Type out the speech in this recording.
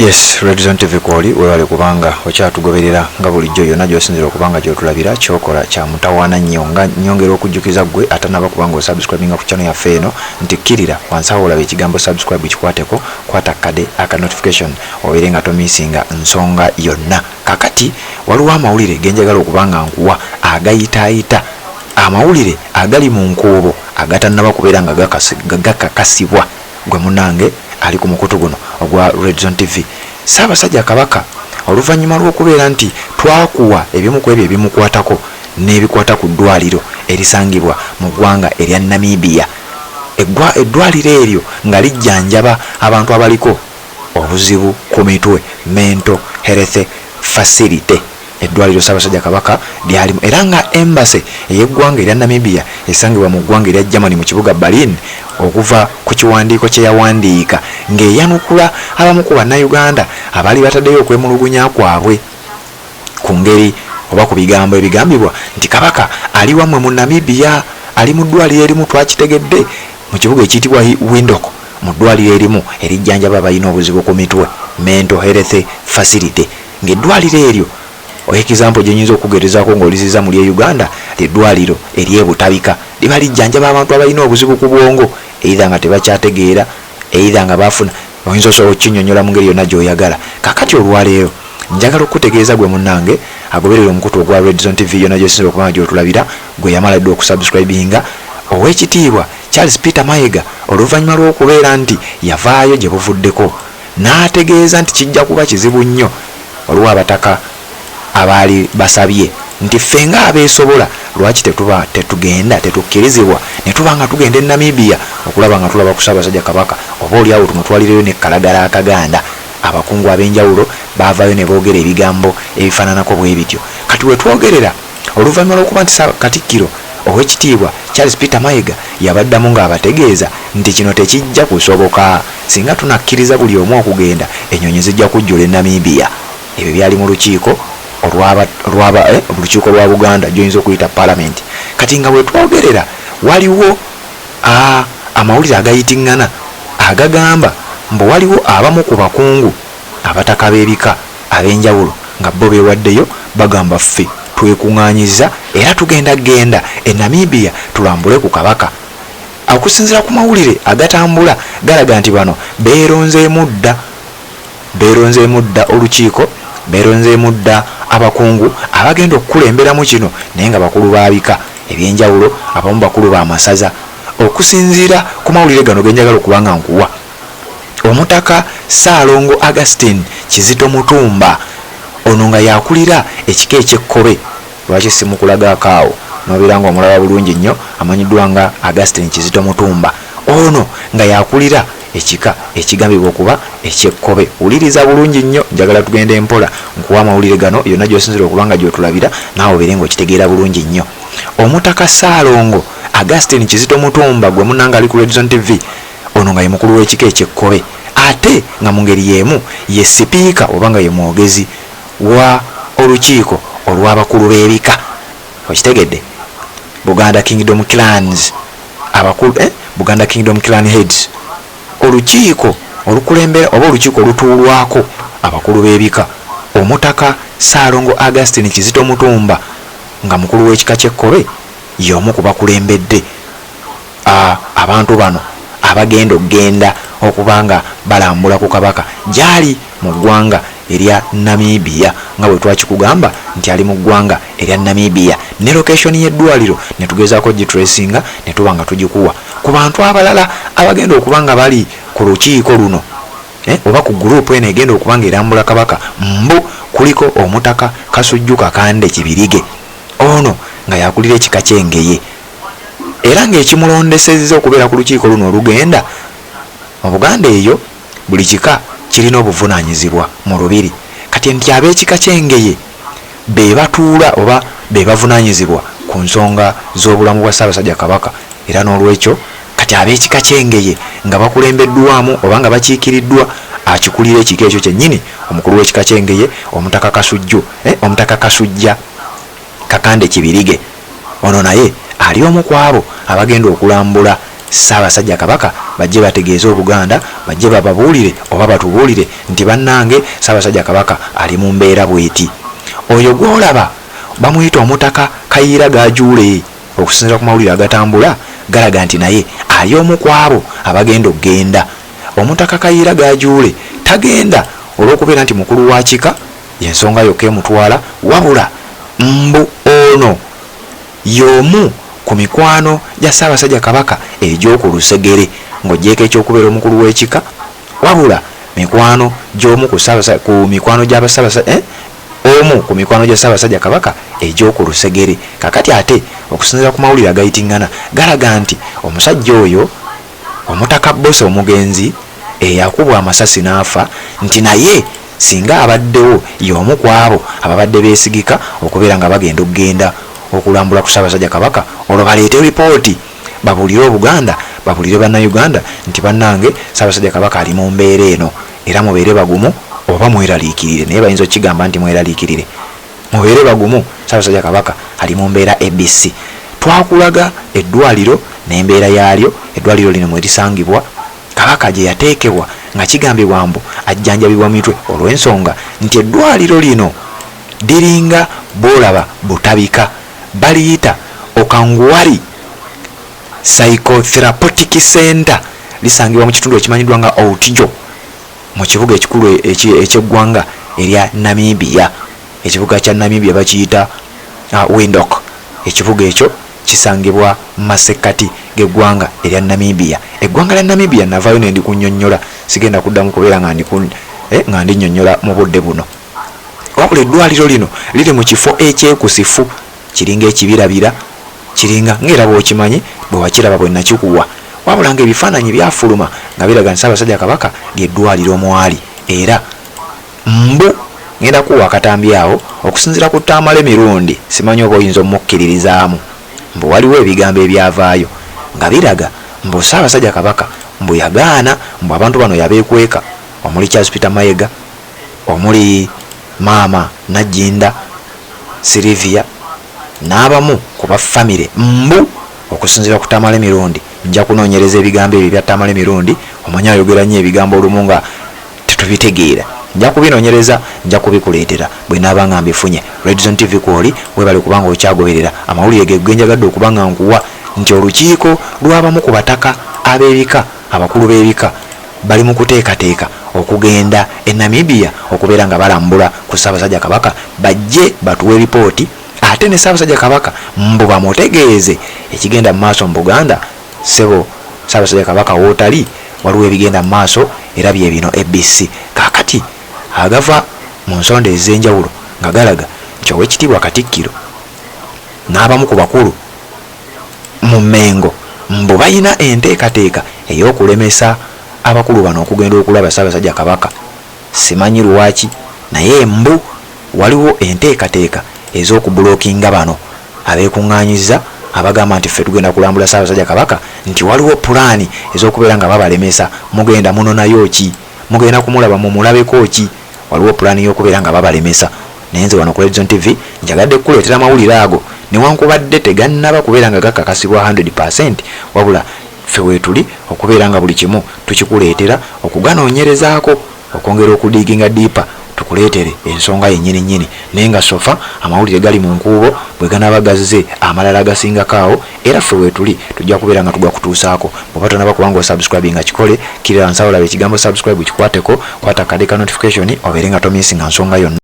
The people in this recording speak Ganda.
Yes, Red Zone TV kwoli, webale kubanga okyatugoberera nga bulijjo yonna gy'osinzira okuba nga gy'otulabira. Kyokola kya mutawaana nnyo. Nga nyongera okujjukiza ggwe atanaba kubanga osubscribinga ku channel yaffe eno nti kkirira wansi awo olaba ekigambo subscribe, kikwateko, kwata kade aka notification obeere nga tomisinga nsonga yonna. Kakati waliwo amawulire genjagala okuba nga nkuwa agayitaayita, amawulire agali mu nkuubo agatannaba kubeera nga gakakasibwa. Gwe munange ali ku mukutu guno ogwa Red Zone TV, Ssaabasajja Kabaka, oluvannyuma lw'okubeera nti twakuwa ebimu ku ebyo ebimukwatako n'ebikwata ku ddwaliro erisangibwa mu ggwanga erya Namibia, eddwaliro eryo nga lijjanjaba abantu abaliko obuzibu ku mitwe, mental health facility, eddwaliro Ssaabasajja Kabaka lyalimu, era nga embassy ey'eggwanga erya Namibia esangibwa mu ggwanga erya Germany mu kibuga Berlin, okuva ku kiwandiiko kye yawandiika ng'eyanukula abamu ku Bannayuganda abaali bataddeyo okwemulugunya kwabwe ku ngeri oba ku bigambo ebigambibwa nti Kabaka ali wammwe mu Namibia, ali mu ddwaliro erimu, twakitegedde, mu kibuga ekiyitibwa Windhoek, mu ddwaliro erimu erijjanjaba abalina obuzibu ku mitwe, mental health facility, ng'eddwaliro eryo, example gyenyinza okugerezaako ng'oliziza mu lye Uganda, lyeddwaliro eryebutabika, liba lijjanjaba abantu abalina obuzibu ku bwongo, either nga tebakyategeera, either nga bafuna, oyinza osobola okukinyonyola mu ngeri yonna gy'oyagala. Kakati olwaleero njagala okukutegeeza gwe munnange agoberera omukutu ogwa Red Zone TV yonna gyosinza okuba nga gyotulabira, gwe yamala dda okusubscribinga, Oweekitiibwa Charles Peter Mayiga, oluvannyuma lw'okubeera nti yavaayo gye buvuddeko n'ategeeza nti kijja kuba kizibu nnyo, waliwo abataka abaali basabye nti ffe ng'abeesobola lwaki tetuba tetugenda, tetukkirizibwa ne tuba nga tugenda e Namibia okulaba nga tulaba ku Ssaabasajja Kabaka, oba oliawo tumutwalireyo n'ekkalagala akaganda. Abakungu ab'enjawulo baavaayo ne boogera ebigambo ebifaananako bwe bityo. Kati we twogerera, oluvannyuma lw'okuba nti Katikkiro Oweekitiibwa Charles Peter Mayiga yabaddamu ng'abategeeza nti kino tekijja kusoboka, singa tunakkiriza buli omu okugenda, ennyonyi zijja kujjula e Namibia. Ebyo byali mu lukiiko olukiiko lwa Buganda gy'oyinza okuyita Palamenti. Kati nga wetwogerera waliwo amawulire agayitiŋŋana agagamba mbu waliwo abamu ku bakungu abataka b'ebika ab'enjawulo nga bo beewaddeyo, bagamba ffe twekuŋŋaanyizza era tugenda genda e Namibia tulambule ku Kabaka. Okusinziira ku mawulire agatambula galaga nti bano beeronzeemu dda, beeronzeemu dda olukiiko, beeronzeemu dda abakungu abagenda okukulemberamu kino, naye nga bakulu ba bika ebyenjawulo, abamu bakulu ba masaza. Okusinziira ku mawulire gano ge njagala okuba nga nkuwa, Omutaka Ssaalongo Augustine Kizito Mutumba, ono nga y'akulira ekika eky'Ekkobe, lwaki simukulagaako awo n'obeera ng'omulaba bulungi nnyo, amanyiddwa nga Augustine Kizito Mutumba, ono nga y'akulira ekika ekigambibwa okuba eky'Ekkobe. Wuliriza bulungi nnyo, njagala tugende mpola nkuwa amawulire gano yonna gy'osinzira okuba nga gy'otulabira, naawe obeere ng'okitegeera bulungi nnyo. Omutaka Ssaalongo Augustine Kizito Mutumba, gwe munnange ali ku Red Zone TV, ono nga ye mukulu w'ekika eky'Ekkobe ate nga mu ngeri y'emu ye sipiika oba nga ye mwogezi wa olukiiko olw'abakulu b'ebika, okitegedde, Buganda Kingdom Clans, abakulu, Buganda Kingdom Clan Heads, olukiiko olukulembera oba olukiiko olutuulwako abakulu b'ebika. Omutaka Ssaalongo Augustine Kizito Mutumba nga mukulu w'ekika ky'Ekkobe y'omu ku bakulembedde abantu bano abagenda okugenda okuba nga balambula ku Kabaka gyali mu ggwanga erya Namibia, nga bwe twakikugamba nti ali mu ggwanga erya Namibia, ne location y'eddwaliro ne tugezaako gitracinga ne tuba nga tugikuwa. Ku bantu abalala abagenda okuba nga bali ku lukiiko luno, oba ku gurupu eno egenda okuba nga erambula Kabaka, mbu kuliko Omutaka Kasujju Kakande Kibirige, ono nga yakulira ekika ky'Engeye, era ng'ekimulondesezza okubeera ku lukiiko luno olugenda mu Buganda. Eyo buli kika kirina obuvunaanyizibwa mu lubiri. Kati nti ab'ekika ky'Engeye be batuula oba be bavunaanyizibwa ku nsonga z'obulamu bwa Ssaabasajja Kabaka, era n'olwekyo kati ab'ekika ky'Engeye nga bakulembeddwamu oba nga bakiikiriddwa akikulira ekika ekyo kyennyini, omukulu w'ekika ky'Engeye, Omutaka Kasujju, Omutaka Kasujja Kakande Kibirige, ono naye ali omu ku abo abagenda okulambula Ssaabasajja Kabaka bajje bategeeze Obuganda, bajje bababuulire oba batubuulire nti bannange Ssaabasajja Kabaka ali mu mbeera bweti. Oyo gw'olaba bamuyita Omutaka Kayiira Gajuule, okusinziira ku mawulire agatambula galaga nti naye ali omu ku abo abagenda okugenda. Omutaka Kayiira Gajuule tagenda olw'okubeera nti mukulu wa kika, y'ensonga yokka emutwala, wabula mbu ono y'omu ku mikwano gya Ssaabasajja Kabaka egy'oku lusegere ng'oggyeeko eky'okubeera omukulu w'ekika, wabula mikwano gy'omu ku ku mikwano gya eh? omu ku mikwano gya Ssaabasajja Kabaka egy'oku lusegere. Kaakati ate okusinziira ku mawulire agayitingana galaga nti omusajja oyo Omutaka Bbosa omugenzi eyakubwa amasasi n'afa nti naye singa abaddewo y'omu ku abo ababadde beesigika okubeera nga bagenda okugenda okulambula ku Ssaabasajja Kabaka olwo baleete lipooti babuulire Obuganda, babuulire Bannayuganda nti bannange Ssaabasajja Kabaka ali mu mbeera eno era mubeere bagumu oba mweraliikirire naye bayinza okukigamba nti mweraliikirire. Mubeere bagumu, Ssaabasajja Kabaka ali mu mbeera ABC. Twakulaga eddwaliro n'embeera yaalyo, eddwaliro lino mwe lisangibwa, Kabaka gye yateekebwa nga kigambibwa mbu ajjanjabibwa mitwe olw'ensonga nti eddwaliro lino liringa bw'olaba Butabika, baliyita Okanguari Psychotherapeutic Centre, lisangibwa mu kitundu ekimanyiddwa nga Outjo. mu kibuga ekikulu eky'eggwanga erya Namibia. Ekibuga kya Namibia bakiyita Windhoek. Ekibuga ekyo kisangibwa mu masekkati g'eggwanga erya Namibia. Eggwanga lya Namibia navaayo ne ndikunnyonnyola, sigenda kuddamu kubeera nga ndiku eh, nga ndinnyonnyola mu budde buno. Wabula eddwaliro lino liri mu kifo ekyekusifu, kiringa ekibirabira, Kiringa ng'era bw'okimanyi bwe wakiraba bwe nakikuwa. Wabula ng'ebifaananyi byafuluma nga biraga nti Ssaabasajja Kabaka ly'eddwaaliro mw'ali era mbu ng'enda kukuwa akatambi awo okusinziira ku Tamale Mirundi simanyi oba oyinza omukkiririzaamu mbu waliwo ebigambo ebyavaayo nga biraga mbu Ssaabasajja Kabaka mbu yagaana mbu abantu bano yabeekweka omuli Charles Peter Mayega omuli maama Nagginda Sylvia n'abamu ku ba famire mbu okusinziira ku Tamale Mirundi nja kunoonyereza ebigambo ebyo ebya Tamale Mirundi omanyi ayogera nnyo ebigambo olumu nga tetubitegeera nja kubinoonyereza nja kubikuleetera bwe naaba nga mbifunye. Redzone TV kwoli weebale kuba nga okyagoberera amawulire ge genjagadde okuba nga nkuwa nti olukiiko lw'abamu ku bataka ab'ebika abakulu b'ebika bali mu kuteekateeka okugenda e Namibia okubeera nga balambula ku Ssaabasajja Kabaka bajje batuwe lipooti ate ne Ssaabasajja Kabaka mbu bamutegeeze ekigenda mu maaso mu Buganda. Ssebo Ssaabasajja Kabaka wootali waliwo ebigenda mu maaso era bye bino ABC. Kaakati agava mu nsonda ez'enjawulo nga galaga nti Oweekitiibwa Katikkiro n'abamu ku bakulu mu Mmengo mbu balina enteekateeka ey'okulemesa abakulu bano okugenda okulaba Ssaabasajja Kabaka. Simanyi lwaki naye mbu waliwo enteekateeka ez'okubulookinga bano abeekung'aanyizza abagamba nti ffe tugenda kulambula Ssaabasajja Kabaka nti waliwo pulaani ez'okubeera nga babalemesa. Mugenda munonayo ki? Mugenda kumulaba mumulabeko ki? Waliwo pulaani y'okubeera nga babalemesa. Naye nze wano ku Redzone TV njagadde kukuleetera amawulire ago newankubadde tegannaba kubeera nga gakakasibwa 100% wabula ffe weetuli okubeera nga buli kimu tukikuleetera okuganoonyerezaako okwongera okudiiginga deeper tukuleetere ensonga yennyini nnyini naye nga sofa amawulire gali mu nkuubo bwe ganaaba gazze amalala agasingako awo era ffe weetuli tujja kubeera nga tugakutuusaako. Bw'oba tonaba kuba ng'osubscribinga kikole, kkirira wansi awo olaba ekigambo subscribe kikwateko, kwata akade ka notification obeere nga tomissinga nsonga yonna.